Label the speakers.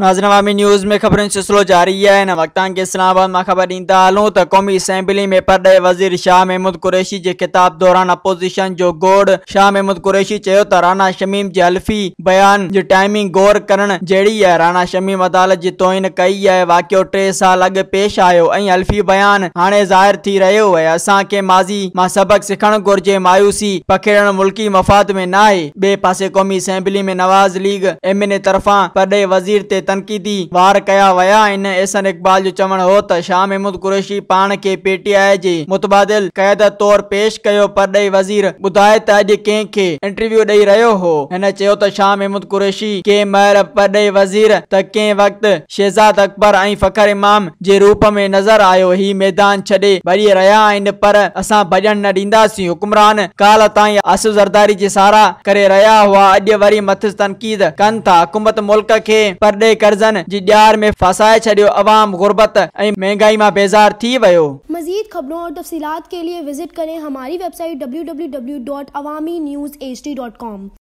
Speaker 1: ناظرين عوامي نيوز ۾ خبرن جو سلسلو جاري آهي. هن وقت توهان کي اسلام آباد مان خبر ڏيندا هلون ته قومي اسيمبلي ۾ پرڏيهي وزير شاهه محمود قريشي جي خطاب دوران اپوزيشن جو گوڙ. شاهه محمود قريشي چيو ته رانا شميم جي حلفي بيان جي ٽائمنگ غور ڪرڻ جهڙي آهي، رانا شميم عدالت جي توهين ڪئي آهي، واقعو 3 سال اڳ پيش آيو ۽ حلفي بيان هاڻي ظاهر ٿي رهيو آهي، اسان کي ماضي مان سبق سکڻ گهرجي، مايوسي پکيڙڻ ملڪي مفاد ۾ ناهي. ٻئي پاسي قومي assembly ۾ Nawaz league M N A طرفان پرڏيهي وزير تي تنقيدي وار ڪيا ويا آهن. احسن اقبال جو چوڻ هو ته شاهه محمود قريشي پاڻ کي پي ٽي آء جي متبادل قيادت طور پيش ڪيو، پرڏيهي وزير ٻڌائي ته اڄ ڪنهن کي انٽرويو ڏئي رهيو هو. هن چيو ته شاهه محمود قريشي ڪنهن مهل پرڏيهي وزير ته ڪنهن وقت شهزاد اڪبر ۽ فخر امام جي روپ ۾ نظر آيو، هي ميدان ڇڏي ڀڄي رهيا آهن پر اسان ڀڄڻ نه ڏينداسين، حڪمران ڪالهه تائين آصف زرداري جي ساراهه ڪري رهيا هئا اڄ وري مٿس تنقيد ڪن ٿا، حڪومت ملڪ کي پرڏيهي قرضن جي ڄار ۾ ڦاسائي ڇڏيو، عوام غربت ۽ مهنگائي مان بيزار ٿي ويو.
Speaker 2: مزيد خبرون اور تفصيلات کے لئے وزٹ کریں ہماری ویب سائٹ www.awamiNewsHD.com.